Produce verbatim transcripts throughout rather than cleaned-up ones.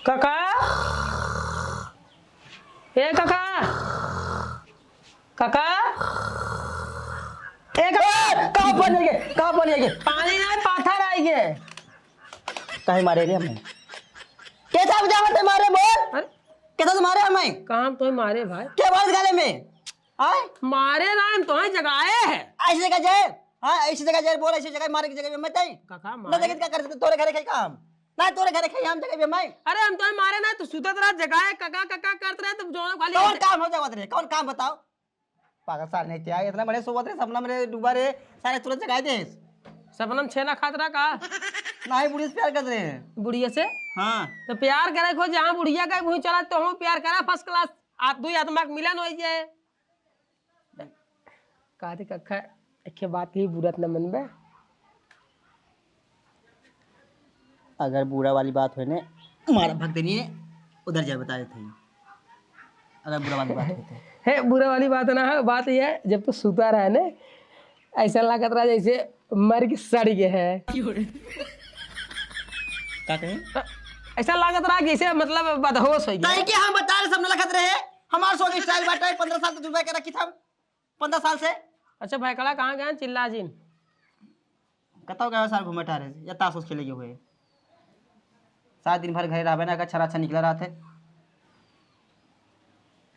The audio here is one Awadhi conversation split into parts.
काका, ए काका, काका, ए काका। ए, कहाँ पानी आइगे? कहाँ पानी आइगे? पानी नहीं, पाथर आइगे। काहे मारे रे हमें? कैसा बजावत है मारे बोल? अरे। कैसा तो मारे हमें? कहाँ हम तोहे मारे भाई? क्या बात गाले में? आय? मारे ना, हम तोहे जगाए है। ऐसी जगह जाए? हाँ, ऐसी जगह जाए, बोल, ऐसी जगह मारे की जगह पे मत आई। काका, ना मारे। देखे क्या कर सकते, तोरे घरे खाई काम। ना तोरे घरे खाई, हम जगह पे मैं। अरे, हम तोहे मारे ना, तू सुतत रहा, जगाए, काका, काका करत रहे, तो जो खाली कौन ऐसे काम हो जावत रहे? कौन काम बताओ? पागल सार नहीं क्या? इतना बड़े सोवत रहे, सपना मेरे डूबा रहे, सारे तुरंत जगाए दे। सपना में छेना खात रहा का? नहीं, बुढ़िया से प्यार करत रहे। बुढ़िया से? हाँ। तो प्यार करे को जहाँ बुढ़िया का वहीं चला, तो हम प्यार करा first class। आ, दुई आत्मा के मिलन हो जाए। का दे कखा, एक बात ही बुरा त न मनबे। अगर बुरा वाली बात होए ने, मारा भग देनी है, उधर जाए बता देते हैं। अगर बुरा वाली बात होए तो। हे, बुरा वाली बात ना है, बात ये है, जब तू सुता रहे ने, ऐसा लागत रहा जैसे मर के सड़ गए है। का कहे? ऐसा लागत रहा कि जैसे मतलब बदहोश हो गया। ताई के हम बता रहे, सब न लखत रहे, हमार सोच style बाटे, पन्द्रह साल तो जुबे के रखी था, पन्द्रह साल से। अच्छा, भैकड़ा कहाँ गए? चिल्ला जिन। कतौ गए सार घूमे टहरे या ताश उस खेले के हुए। सारा दिन भर घरे रहबे ना, का छरा छा निकला रहत है।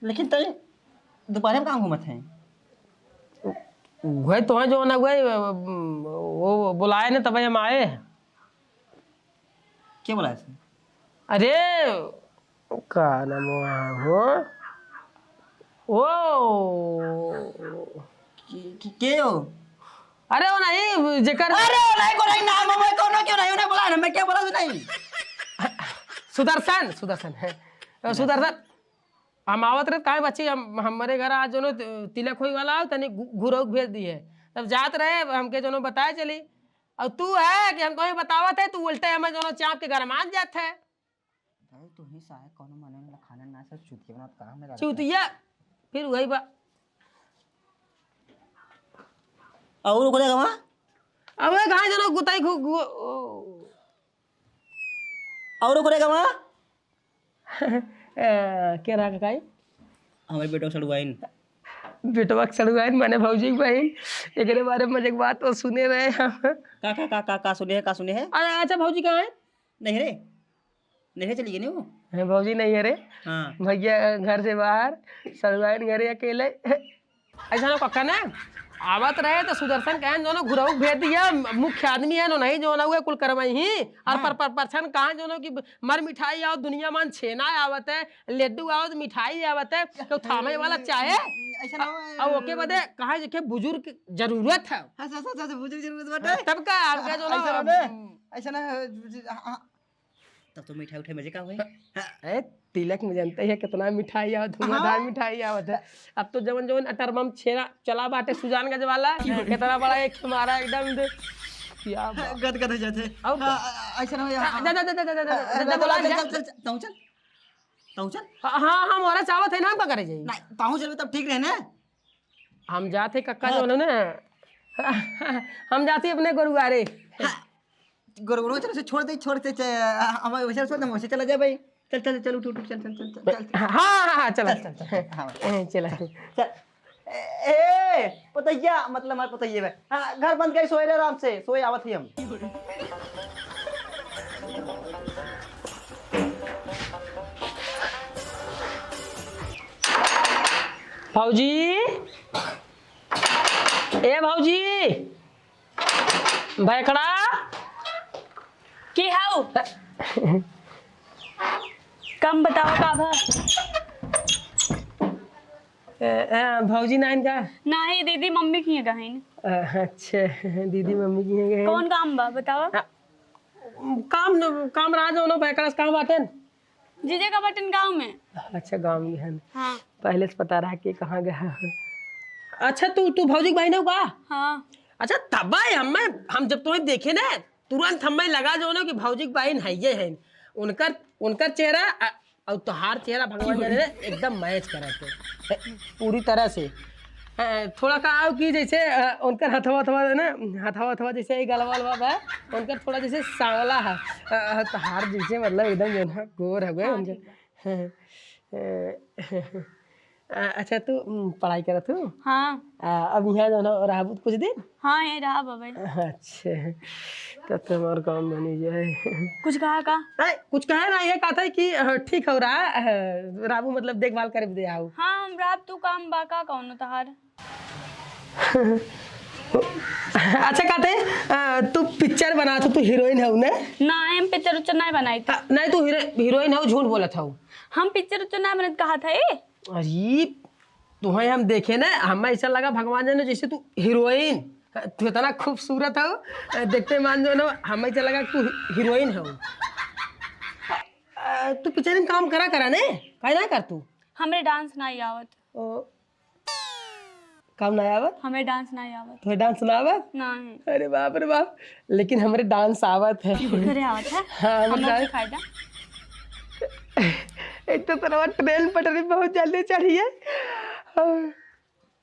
लेकिन तई दोपहर में कहाँ घूमत हैं? वही तो है जो ना वही, वो बुलाए ने तब हम आए। के बोलाए से? अरे, का नाम हो? ओ। के, के, के हो? अरे, वो नहीं, जेकर अरे, वो नहीं, को नहीं, नाम हो, कौन हो, क्यों नहीं, उन्हें बोला ना, मैं क्या बोला, नहीं। सुदर्शन, सुदर्शन है। सुदर्शन, हम आवत रहे, काहे बच्ची, हम, हमरे घर आज जोनो तिलक होई वाला हो, तनी घु-, घुरौक भेज दिए। तब जात रहे, हमके जोनो बताए चली। और तू है कि हम तोहे बतावत है, तू उल्टे हमें दोनों चाप के गरमान जात है। अरे तू ही साहे कौनो माने वाला खाना ना, सब चूतिया बनावत कहाँ में रहता है? चूतिया, फिर वही बा। और ओकरे गवा? अब वही कहाँ जनो गुताई घु-, घु-, ओ। और ओकरे गवा? ए, के रहा काई? हमारे बेटवा के सड़ुआइन। बेटवा के सड़ुआइन माने भौजी के बहिन। एकरे बारे में एक बात तो सुने रहे हम। का, का, का, का, का सुने है, का सुने है? अरे, अच्छा, भौजी कहाँ है? नहीं रे, नहीं रे, चली गई नहीं वो। हैं, भौजी नहीं है रे। हाँ। भैया घर से बाहर, सड़ुआइन घरे अकेले। ऐसा ना कक्का ना, आवत रहे तो सुदर्शन कहेन, जोनो घुरऊ भेज दिया, मुख्य आदमी है, नो नहीं, जोनो हुए कुल करवाई ही, और हाँ। पर, पर, परछन कहाँ, जोनो कि मर मिठाई आओ, दुनिया मान छेना आवत है, लड्डू आओ, तो मिठाई आवत है, तो थामे वाला चाहे। ऐसा ना हो, और ओके बदे कहाँ जे के बुजुर्ग जरूरत है। हाँ, सा, सा, सा, सा, बुजुर्ग जरूरत बाटे। हाँ, तब का, आपका जो ना, ऐसा ना, ऐसा ना, हाँ, हाँ। तब तो मिठाई उठाई मजे का हुए। ए, तिलक में जानते हैं कितना मिठाई आवत, धुआंधार हाँ। मिठाई आवत है। अब तो जवन जवन अटरमम छेना चला बाटे सुजानगंज वाला, कितना बड़ा एक हमारा एकदम दे-, क्या बात। गद गद हो जाते। और हाँ, का? ऐसा ना हो यार। हाँ, जा, जा, जा, जा, जा, जा, हाँ, जा, जा, जा, बोला, बोला, चल, जा। चल, चल, चल, तू चल। तू चल। हाँ, हाँ, हम औरत चाहत है ना, हम का करे जाई? नहीं, तू चल तब ठीक रहे ना। हम जाते कक्का हाँ। जो है ना, हम जाते अपने गोरुआरे। हाँ। गोरु, गोरु, चल, उसे छोड़ दे, छोड़ दे, चे-, आ, हमारे वैसे छोड़ दे, हम वैसे चला जाए भाई। चल, चल, चल, उठ, उठ, उठ, चल, चल, चल, चल, चल। हाँ, हाँ, हाँ, चला, चल, चल, चल, चल। हाँ, ए, चला। चल। ए, ए, पतैया, मतलब हमारे पतैये भाई। हाँ, घर बंद कर, सोए रहे आराम से, सोए आवत ही हम। भौजी, ए भौजी, भैकड़ा। की हाउ? कम बताओ का भा? ए, ए, भौजी नाइन का? नाही दीदी, मम्मी की गहिन। अ, अच्छा, दीदी मम्मी की गहिन। कौन काम बा बताओ? अ, काम न, काम रहा जो नो भैकड़ा से काम बाटेन। जीजे का बटन गाँव में। अच्छा, गाँव में है। हाँ। पहले से पता रहा कि कहाँ गया। अच्छा, तू, तू भौजी के बहिन हो का? हाँ। अच्छा, तब भाई हम, हम जब तुम्हें देखे ना, तुरंत हमें लगा जो ना कि भौजी के बहिन है ये है। उनकर, उनकर चेहरा, अ, और तोहार चेहरा भगवान जाने रे, एकदम मैच करत है पूरी तरह से। अ, थोड़ा का आओ कि जैसे, अ, उनकर हथवा, हथवा है ना, हथवा, हथवा जैसे ई गलवा, गलवा बा, उनकर थोड़ा जैसे सांवला है। अ, तोहार जैसे मतलब एकदम जो है ना गोर है हाँ, उनकर। ठीक बा। अ, अच्छा, तू, उम, पढ़ाई करत हू? हाँ। आ, अब यहाँ जो ना रहबू कुछ दिन? हाँ, यहीं रहब अब। अच्छा, तब तो हमार काम बनी जाए। कुछ कहा का? नहीं, कुछ कहा ना, ये कहा था कि, अ, ठीक हो रहा, अ, रहबू मतलब देखभाल करे दे आओ। हाँ, हम रहब, तू काम बा का कौनो तहार? अच्छा, कहते, अ, तू पिक्चर बनात हो, तू हीरोइन हो ना? ना, हम पिक्चर उच्चर नहीं बनाई थी। अ, नहीं, तू हीरो-, हीरोइन हो, झूठ बोलत हो। हम पिक्चर उच्चर नहीं बनत कहा था, ए? अरे, तुहें हम देखे ना, हमें ऐसा लगा भगवान जाने जैसे तू हीरोइन, तू इतना खूबसूरत हो, देखते मान जो ना, हमें ऐसा लगा तू हीरोइन हो। अ, तू पिक्चर में काम करा करा ने, काहे ना कर तू? हमरे डांस ना आवत। ओ, काम ना आवत? हमें डांस ना आवत। तुम्हें डांस ना आवत? नहीं। अरे बाप रे बाप, लेकिन हमरे डांस आवत है। घरे आवत है? हाँ, हम हमरे डांस सिखाई दा। एक तो तरह ट्रेन पटरी बहुत जल्दी चढ़ी है। हाँ।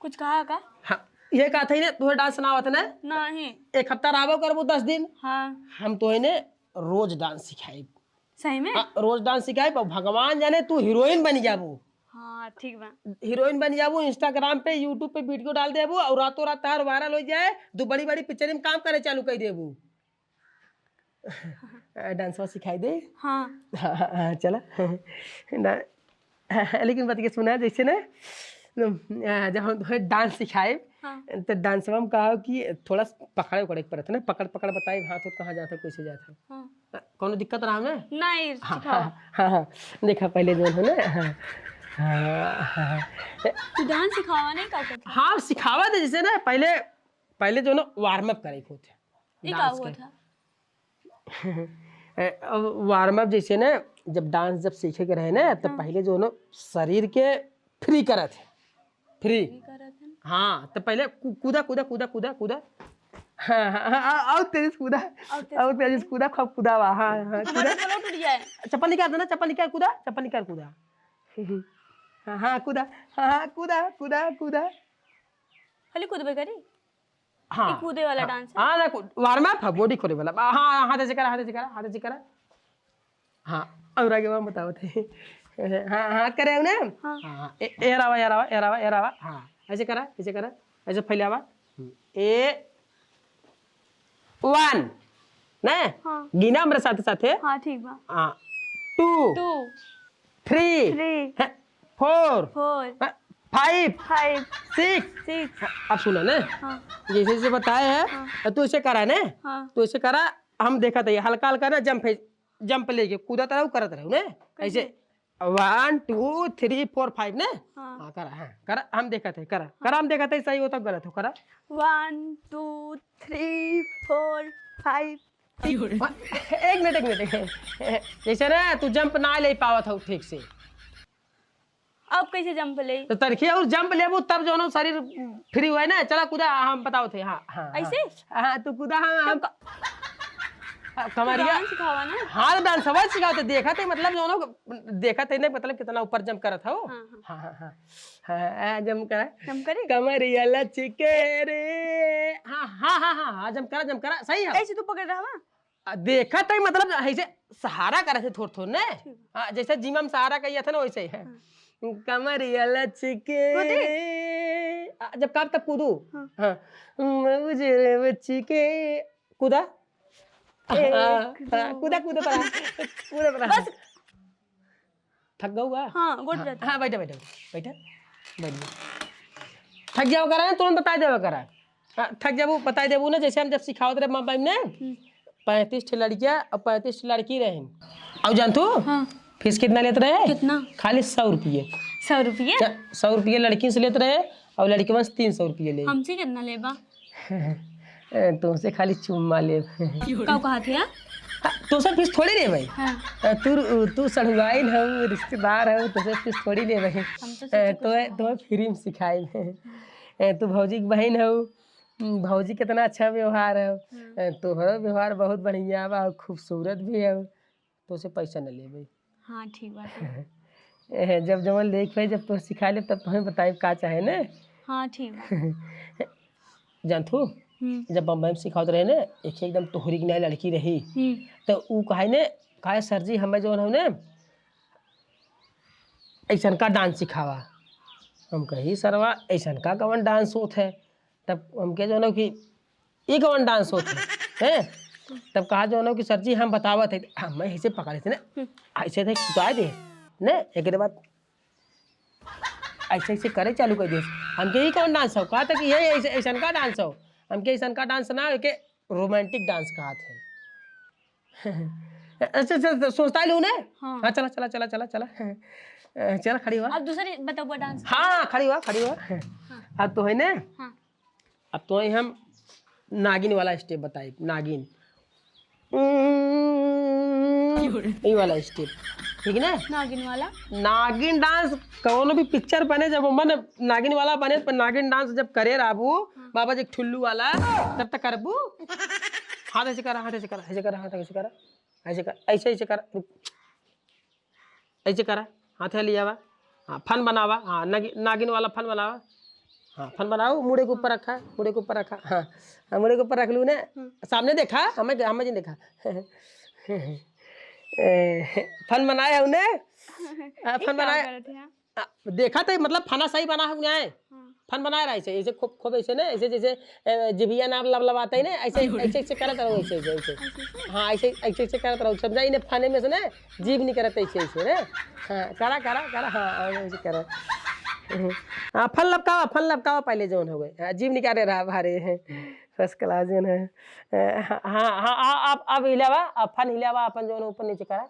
कुछ कहा का? हाँ, ये कहा था ही ना, तुम्हें डांस ना आवत है ना? नहीं। एक हफ्ता रहबो करबो दस दिन। हाँ। हम तो है ने रोज डांस सिखाई। सही में? हाँ, रोज डांस सिखाई, पर भगवान जाने तू हीरोइन बन जाबो। हाँ, ठीक बा। हीरोइन बन जाबो, Instagram पे, YouTube पे वीडियो डाल देबो और रातों रात तार वायरल हो जाए, दो बड़ी बड़ी पिक्चर में काम करे चालू कर देबो। आ, डांसवा सिखाई दे। हाँ। हाँ, हाँ, हाँ, चला। डा-, लेकिन बात के सुना, जैसे ना, आ, जब हम तोहे डांस सिखाए, हाँ। तो डांसवा में कहा कि थोड़ा सा पकड़े उकड़े के पड़त है ना, पकड़ पकड़ बताए, हाथ होत कहाँ जाता है, कैसे जाता है। हाँ। आ, कौनो दिक्कत रहा ना? नहीं, हाँ, सिखाओ। हाँ, हाँ, हाँ, देखा पहले जो है ना, हाँ, हाँ, हाँ, हाँ। तू डांस सिखावा नहीं का करता? हाँ, सिखावा दे, जैसे ना पहले, पहले जो ना वार्म अप करे के होते हैं। ई का डांस हुआ के। था? ए, अब वार्म अप जैसे ना, जब डांस जब सीखे के रहे ना, तब हाँ। पहले जो ना शरीर के फ्री करत है, फ्री। फ्री करत है। हाँ, तो पहले कू-, कूदा, कूदा, कूदा, कूदा, कूदा। हाँ, हाँ, हाँ, हाँ, और तेज कूदा, और तेज और तेज कूदा, खूब कूदा बा, हाँ, हाँ, हमारा कूदा। चप्पल टूट गया है। चप्पल निकाल देना, चप्पल निकाल, कूदा, चप्पल निकाल, कूदा। हाँ, हाँ, कूदा, हाँ, हाँ, कूदा, कूदा, कूदा। खाली कूदबे करी? हाँ, ई कूदे वाला हाँ, डांस है? हाँ, ना, कू-, वार्म अप है, बॉडी खोले वाला। बा-, हाँ, हाँ, हाथ ऐसे करा, हाथ ऐसे करा, हाथ ऐसे करा। हाँ, और आगे हम बतावत है। हाँ, हाँ, करे हो ना? हाँ। हाँ, हाँ, ए-, ए रवा, ए रवा, ए रवा, ए रवा। हाँ, ऐसे करा, ऐसे करा, ऐसे फैलावा। हम्म, ए, वन, ने? हाँ। गिना हमरे साथे साथे। हाँ, ठीक बा। हाँ, टू, टू। Three, three. हैं, फोर, फोर। हैं, फाइव, फाइव। सिक्स। सिक्स। हैं, अब सुना ने, हाँ। जैसे जैसे बताए हैं, हाँ। तो तू ऐसे करा ने, हाँ। तू ऐसे करा, हम देखत है, हल्का हल्का ना जंप है, जंप लेके कूदत रहो, करत रहो ने, कैसे? ऐसे one, two, three, four, five ने, हाँ। हाँ, करा, हाँ, करा, हम देखत है, करा, हाँ। करा, हम देखत है, सही हो तब गलत हो, करा। One, two, three, four, five. एक मिनट, एक मिनट, एक मिनट। जैसे ना तू जंप ना ले पावत हो ठीक से। अब कैसे जंप ले? तो तरखी और जंप लेबू तब जो ना शरीर फ्री हुए ना। चला कूदा, हम बताओ थे। हाँ, हाँ, हाँ। ऐसे? हाँ, तू कूदा, हाँ, हम तब का-, हाँ, कमरिया। डांस सिखावा ना। हाँ, तो डांस सिखाओ तो देखा थे, मतलब जो ना, देखा थे ना, मतलब कितना ऊपर जंप करत हो। हाँ, हाँ। हाँ, हाँ, हाँ। हाँ, आ, जंप करा। जंप करी? कमरिया लचके रे। हाँ, हाँ, हाँ, हाँ, हाँ, जंप करा, जंप करा, सही है। ऐसे तू पकड़ रहा? आ, देखा तई मतलब ऐसे सहारा करे थे थोड़ थोड़ ने। ठीक। हाँ, जैसे जिमा में सहारा कहिया था ना वैसे ही है। हाँ। कमरिया लचके। कूदे? आ, जब काम तब कूदू। हाँ। हाँ। मौज रे बच्ची के। कूदा। एक, हाँ, दो। हाँ, कूदा, कूदा पड़ा। कूदा पड़ा। बस। थक गऊ बा? हाँ, गोड़ हाँ, जाता। हाँ, बैठा, बैठा, बैठा, बैठ जा। थक जाओ करा, तुरंत बताई देवा करा। हाँ, थक जाबू, बताई देबू ना, जैसे हम जब सिखावत रहे बम्बई में, हम्म। पैंतीस ठे लड़कियाँ और पैंतीस ठे लड़की रहे। और जानतू? हाँ। फीस कितना लेत रहे? कितना? खाली सौ रुपये। सौ रुपये? च-, सौ रुपये लड़की से लेत रहे और लड़कियों से तीन सौ रुपये ले। हमसे कितना लेबा? ए, तुमसे खाली चुम्मा लेब। का कहत है? हाँ, तुमसे फीस थोड़ी लेबै। हाँ। ए, तू, तू सढ़ुआइन हो, रिश्तेदार हो, तुमसे फीस थोड़ी लेबै। हम तो ए, सोचे कुछ तो, और। तो फ्री में सिखाई। ए, तू भौजी के बहन हो, भौजी कितना अच्छा व्यवहार है। हाँ। ए, तोहरो व्यवहार बहुत बढ़िया बा और खूबसूरत भी है। तुमसे पैसा न लेबै। हाँ, ठीक बाटे। ए, जब जवन लेके होई, जब तो सिखा लेब, तब तुम्हें बताइब का चाहे ने। हाँ, ठीक बा। जानथू, हम्म। जब बम्बई में सिखावत रहे ने, एक एकदम तोहरी की नाई लड़की रही, हम्म। तो ऊ कहे ने, कहे, "सर जी, हमें जवन हो ने, ऐसन का डांस सिखावा।" हम कही, "सरवा, ऐसन का कवन डांस होत है?" तब हमके जवन हो कि ई कवन डांस होत है, हैं? तब कहा जवन हो कि "सर जी, हम बतावत है।" हाँ, मैं ऐसे पकड़े थे ना, हम्म। ऐसे थे, छुटाए दे, ने, एकरे बाद ऐसे, ऐसे करे चालू कर दिए। हमके ई कवन डांस हो? कहा था कि ये ऐसे, ऐसन का डांस हो। हमके ऐसन का डांस ना, एके रोमांटिक डांस कहा थे। अच्छा, अच्छा, सोचता ही लू ने? हाँ। हाँ, चला, चला, चला, चला, चला। अ, चला, खड़ी हुआ। अब दूसरी बताओ डांस। हाँ, खड़ी हुआ, खड़ी हुआ। हाँ। अब तो है ने? हाँ। अब तो है हम नागिन वाला स्टेप बताई, नागिन। ई वाला स्टेप, ठीक ना? नागिन वाला? नागिन डांस कौनो भी पिक्चर बने, जब मन नागिन वाला बने, पर नागिन डांस जब करे रहबू, हाँ। बाबा जी ठुल्लू वाला, तब तक करबू। हाथ ऐसे करा, हाथ ऐसे करा, ऐसे करा, हाथ ऐसे करा, ऐसे कर, ऐसे, ऐसे कर, रुक। ऐसे करा, हाथ है लियावा, हाँ, फन बनावा, हाँ, नागि-, नागिन वाला फन बनावा, हाँ, फन बनाओ, मुड़े के ऊपर रखा, मुड़े के ऊपर रखा, हाँ, हाँ, मुड़े के ऊपर रख लू ने, हम्म। सामने देखा, हमें, हमें जी देखा। ए, फन बनाए हमने, हाँ, ई फन का बनाए। करत है? आ, देखा तो, मतलब, फना सही बना हो गया है। हाँ। फन बनाए रहा ऐसे, ऐसे खूब, खूब ऐसे ना, ऐसे जैसे, ए, जिभिया नाम लबलबाते ही ना, ऐसे, अरे। ऐसे, ऐसे करत रहो, ऐसे, ऐसे, ऐसे। ऐसे, ऐसे? हाँ, ऐसे, ऐसे, ऐसे करत रहो, समझा? इन्हें फने में से ना, जीभ निकलत ऐसे, ऐसे ना। हाँ, करा, करा, करा, हाँ, हाँ, ऐसे करा। हाँ, फन लपकावा, फन लपकावा पहले जौन हो गए। हाँ, जीभ निकाले रहा, भारे हैं। First class जौन है। ए, हाँ, हाँ, हाँ, हाँ, अब, अब हिलावा, अब फन हिलावा, अपन जौन ऊपर नीचे करा।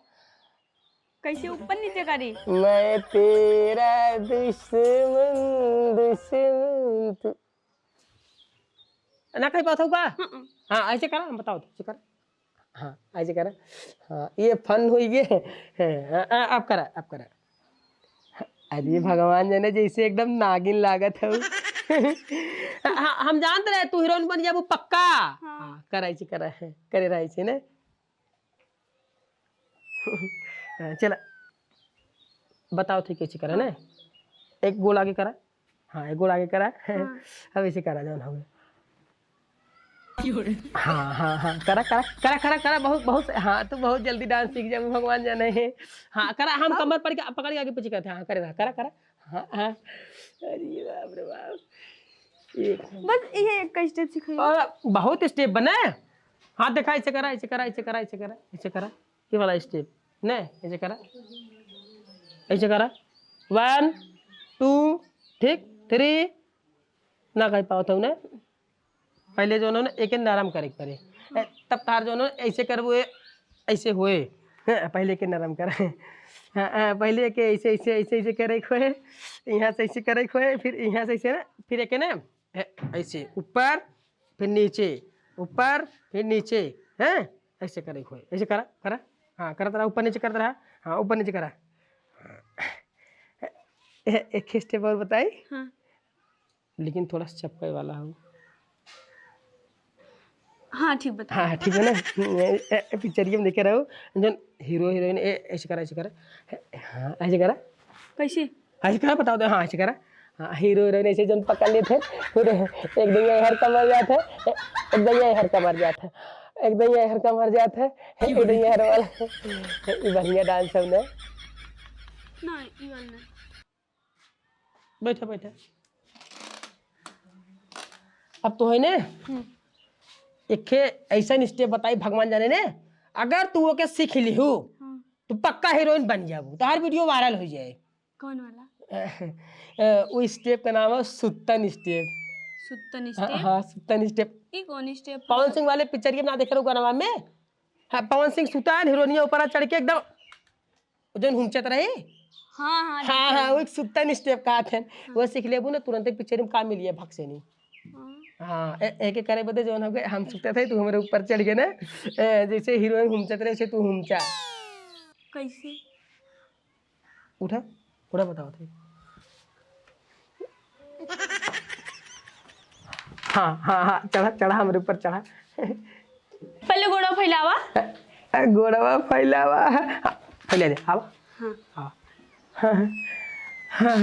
कैसे ऊपर नीचे करी? मैं तेरा दुश्मन, दुश्मन तू। ना कही पावत हूँ का? हम्म। हाँ, ऐसे करा, हम बताओ, ऐसे करा। हाँ, ऐसे करा। हाँ, ये फन हुई ये। हाँ, हाँ, आप करा, आप करा। अरे भगवान जाने, जैसे एकदम नागिन लागत हो। हाँ, हम जानत रहे तू हीरोइन बन जाबू पक्का। हाँ। हाँ, करा ऐसे करा है, करे रहा ऐसे ने। हाँ, चला। बताओ थे कैसे करा ना? हाँ। एक गोड़ आगे करा। हाँ, एक गोड़ आगे करा। हाँ। अब ऐसे करा, जौन हो गए। हाँ, हाँ, हाँ, करा, करा, करा, करा, करा, बहुत, बहुत, हाँ, तू बहुत जल्दी डांस सीख जाबू, भगवान जाने है। हाँ, करा, हम हाँ। कमर पर के, पकड़ के आगे पीछे करते हैं। हाँ, करे रहा, करा, करा। हाँ, हाँ। अरे बाप रे बाप। एक बस ये एक का स्टेप सिखाइए। और बहुत स्टेप बने। हाथ देखा, ऐसे करा, ऐसे करा, ऐसे करा, ऐसे करा, ऐसे करा। ये वाला स्टेप, ने, ऐसे करा, ऐसे करा। One, two, ठीक, three। ना कही पावत हूँ ने। पहले जौन हो ना, एके नरम करे के पड़े। ए, तब तार जौन हो, ऐसे करबो, ए, ऐसे होए। हैं, पहले एके नरम कर। हाँ, हाँ, पहले एके ऐसे, ऐसे, ऐसे, ऐसे करे के होए, यहाँ से ऐसे करे के होए, फिर यहाँ से ऐसे ना, फिर एके ना, ए, ऐसे ऊपर, फिर नीचे, ऊपर, फिर नीचे, हैं, ऐसे करे के होए। ऐसे करा, करा, हाँ, करत रहा, ऊपर नीचे करत रहा, हाँ, ऊपर नीचे करा। ए, एक स्टेप और बताई। हाँ। लेकिन थोड़ा सा चपकाए वाला हो। हाँ, ठीक बता। हाँ, ठीक है ना? ए, ए, पिक्चरिया में देखे रहो, जौन हीरो हीरोइन, ए, ऐसे करा, ऐसे करा। हाँ, ऐसे करा। कैसे? ऐसे करा, बताओ तो, हाँ, ऐसे करा। हाँ, हीरो हीरोइन ऐसे जौन पकड़ लेते हैं, फिर एक दैया हर कमर जात है, एक दैया हर कमर जात है, एक दैया हर कमर जात है, एक दैया हर वाला। ये बढ़िया डांस है ना? नहीं, ये वाला नहीं। बैठा, बैठा। अब तो है ने, हम्म। एक ठे ऐसन स्टेप बताई भगवान जाने ने, अगर तू ओके सीख लिहू, हाँ। तो पक्का हीरोइन बन जाबू, तोहार वीडियो वायरल हो जाए। कौन वाला? अ, अ, वो स्टेप का नाम है सुत्तन स्टेप। सुत्तन हाँ, स्टेप? हाँ, सुत्तन स्टेप। ई कौन स्टेप है? पवन सिंह वाले पिक्चर के ना देखे रहो गाना में? हाँ, पवन सिंह सुता है, हीरोइनिया ऊपर चढ़ के एकदम जौन हुमचत रहे। हाँ, हाँ, हाँ, हाँ, वो एक सुत्तन स्टेप कहा थे। हाँ। वो सीख लेबू ना, तुरंते पिक्चर में काम मिलिए भक्सेनी। हाँ। हाँ, ए-, एक एक करे बदे जौन हो गए, हम सुते थे, तू हमारे ऊपर चढ़ गए ना। ए, जैसे हीरोइन हुमचत रहे, वैसे तू हुमचा। कैसे? उठा, उठा, बताओ थे। हाँ, हाँ, हाँ, चढ़ा, चढ़ा, हमरे ऊपर चढ़ा। पहले गोड़वा फैलावा। अ, अ, गोड़वा फैलावा। हाँ, फैला दे, आवा। हाँ। हाँ। हाँ। हाँ।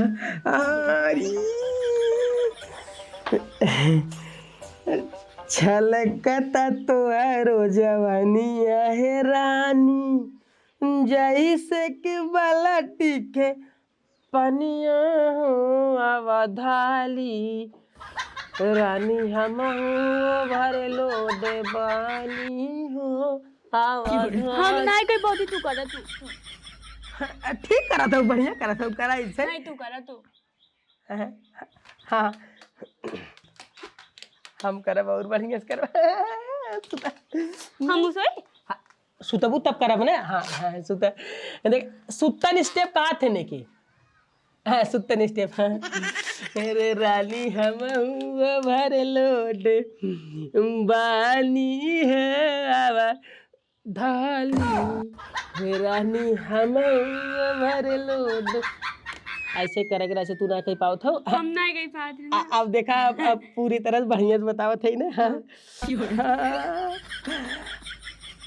अरे। छलकता तोहरो जवानिया हे रानी, जैसे कि बलटी के पनिया हो अवधाली, रानी हमहू overload बानी हो अवधाली। हम नहीं कही बहुत ही तू करा तू। ठीक करा था, बढ़िया करा था, करा इसे। नहीं तू करा तू। हाँ, हम करब और बढ़िया से करब। सुता। हम उसोई? हाँ, सुतबू तब करब ना। हाँ, हाँ, सुता। देख, सुतन step कहा थे ने की? हाँ, सुतन step, हाँ। अरे रानी हम overload बानी है अवधाली, हे रानी हम overload। ऐसे करे के, ऐसे तू ना कह पावत हो। हम ना कह पावत रहे आ, ना। अब देखा, अब, अब पूरी तरह से बढ़िया से बतावत है ना। हाँ। हाँ।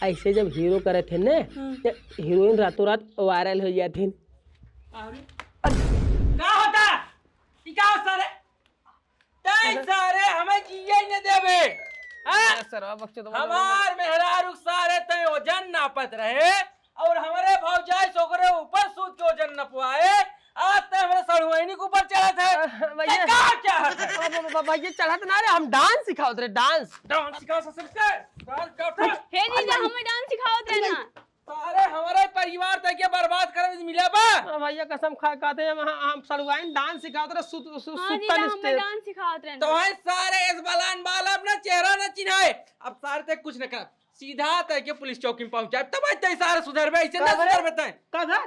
ऐसे जब हीरो करे थे ना, हाँ। तो हीरोइन रातों रात viral हो जाती। का होता? ई का होता रे? तैं सारे हमें जिए न देबे, हाँ? अरे सरवा बकचोद, हमार मेहरारू सारे तैं वजन नापत रहे और हमरे भौजाई से ओकरे ऊपर सूत के वजन नपवाए, आज तैं हमरे सड़ुआइनी के ऊपर चढ़त है। अ, भैया। तैं का चाहत है? अब, अब, अब, भैया चढ़त ना रे, हम dance सिखावत रहे, dance। Dance सिखाओ ससुर के, dance करते। हे जीजा, हमें dance सिखावत रहे ना। सारे हमारे परिवार तक के बर्बाद करे में मिला बा। हाँ भैया, कसम खा कहते हैं, हम, हम सड़ुआइन dance सिखावत रहे, सुत, सु-, हाँ सुतन जीजा, हमें step। Dance सिखावत रहे ना। तो है सारे इस बलान बाल अपना चेहरा न चिन्हाए। अब सारे तक कुछ न कर, सीधा तय के पुलिस चौकी में पहुंचाए, तब तय सारे सुधरबे, ऐसे ना का बे? सुधरबे तय। का बे?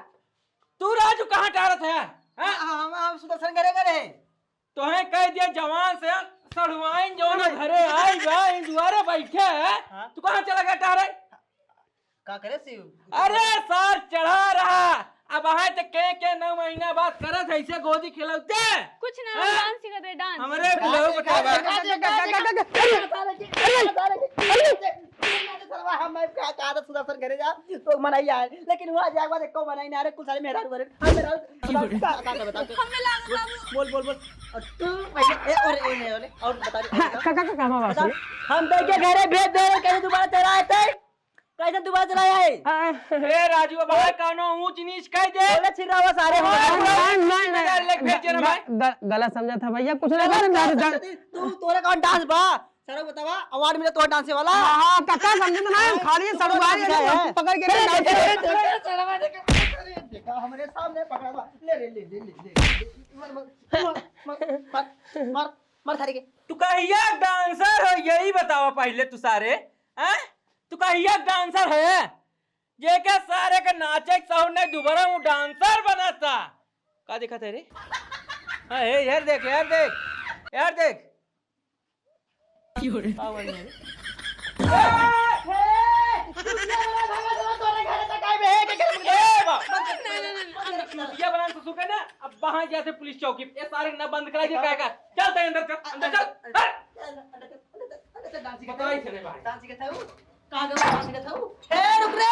तू राजू कहाँ टारत है? हाँ? हम, हम सुदर्शन घरे गए रहे। तोहे कह दिया जवान से, सड़ुआइन जौन अरे। घरे आई बा, इन दुआरे बैठे है, हाँ। तू कहाँ चला गया टारे? का करे शिव? अरे सर चढ़ा रहा, अब आए तो के के नौ महीना बाद करत है ऐसे गोदी खिलौते। कुछ ना, हम हाँ? Dance सीखत रहे, dance। हमरे का बुढ़ऊ से बतावा। का से, का से, का से, का से, अरे, अरे, अरे, अरे, अरे, सरवा, हम मैं का, का तो सुदर्शन घरे जा, तो मनाई आए, लेकिन वहाँ जाए के बाद एको मनाई ना, अरे, कुछ सारे मेहरारू, अरे, हम मेहरारू, का, का, का, का बता, हमें लागल बाबू। बोल, बोल, बोल। और तू भैया, ए, और, ए, नहीं, और, और बता दे, हाँ, बता। का, का, का, का, का, बता, का? हम तो के घरे भेज दे रहे, कैसे दोबारा चला आए थे? कैसे दोबारा चला आए? हाँ। ए, राजू, अब भाई, कानो ऊंच नीच कह दे। बोले छिरा हुआ सारे हो। नहीं, नहीं, नहीं, नहीं। लेके भेज दे ना भाई। ग-, ग-, गलत समझा था भैया, कुछ नहीं गलत समझा था, समझा था। तू, तोरे कौन dance बा? सर बतावा, award मिले तो dance वाला। हाँ, हाँ, काका समझे तो ना, हाँ, खाली तू सड़ुआई कौन है, है? पकड़ के अरे, dance अरे, अरे, अरे, सड़वा देखा, अरे, देखा, हमरे सामने पकड़ा बा। ले रे, ले, ले, ले, ले, ले, मर, मर, मर, मर, मर, मर, मर सारे के। तू कहिया dancer हो, यही बतावा पहले तू सारे, हैं? तू कहिया dancer है? जेके सारे के नाचे के सहूर नहीं, दुबारा वो dancer बनाता। का दिखत है रे? हाँ, हे, यार देख, यार देख, यार देख। क्यों रे? का बोल रहे? ए, ए, ए, तू क्या बोला भागा, चलो तोरे घरे तक आए बे, के करे? ए, बा-, नहीं, नहीं, नहीं, नहीं, नहीं। चूतिया बना ससुर का ना, अब वहाँ जाते पुलिस चौकी पे, ये सारे ना बंद करा के क्या का? चल, तै अंदर चल, अंदर चल, अंदर, हट। अंदर, अंदर, अंदर, अंदर, dance सीखता बताई है। चले भाई। Dance सीखता हूँ। कहाँ गया dance सीखता हूँ? ए, रुक रे।